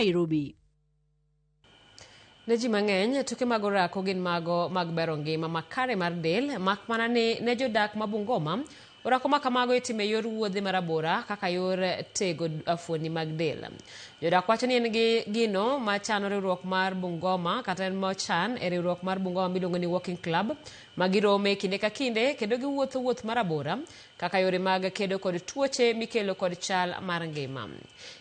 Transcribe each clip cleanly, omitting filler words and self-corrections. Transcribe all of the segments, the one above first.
Nairobi. Ne ji mang'eny, tuke mag orako gin mago mag bero ngima makare mar del, mak mana ni ne jodak ma Bungoma, orako ma kamago itimo e yor wuodhe marabora kaka yor tego fuoni mag del. Jodak wacho ni en gi gino machano riwruok mar Bungoma kata en mochan e riwruok mar Bungoma miluongo ni Walking Club ma girome kinde ka kinde kendo giwuotho wuoth marabora kaka yore mag kedo kod tuoche mikelo kod chal mar ngima.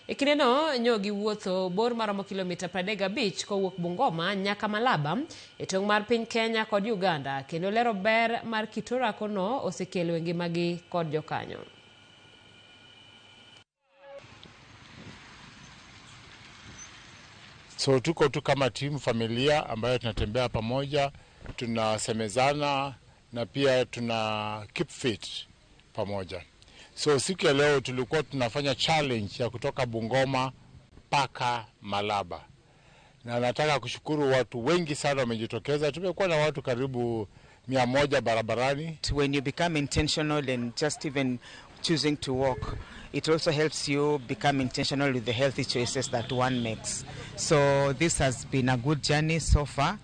E kindeno nyo giwuotho bor maromo kilomita 35 kowuok Bungoma nyaka Malaba e tong' mar piny Kenya kod Uganda kendo lero ber mar kit orako no osekelo e ngimagi kod jokanyo. So tuko tu kama timu familia ambayo tunatembea pamoja, tunasemezana na pia tuna keep fit pamoja. So siku ya leo tulikuwa tunafanya challenge ya kutoka Bungoma mpaka Malaba, na nataka kushukuru watu wengi sana wamejitokeza. Tumekuwa na watu karibu 100 barabarani. When you become intentional and just even choosing to walk, it also helps you become intentional with the healthy choices that one makes. So this has been a good journey so far.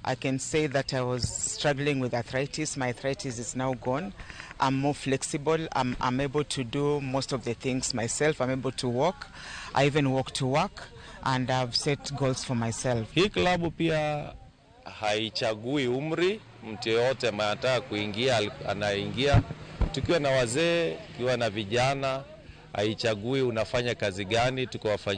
I can say that I was struggling with arthritis. My arthritis is now gone. I'm more flexible. I'm able to do most of the things myself. I'm able to walk. I even walk to work, and I've set goals for myself. Hii klabu pia haichagui umri, mtu yeyote ambaye anataka kuingia anaingia. Tukiwa na wazee, tukiwa na vijana, haichagui unafanya kazi gani, tuko wafanya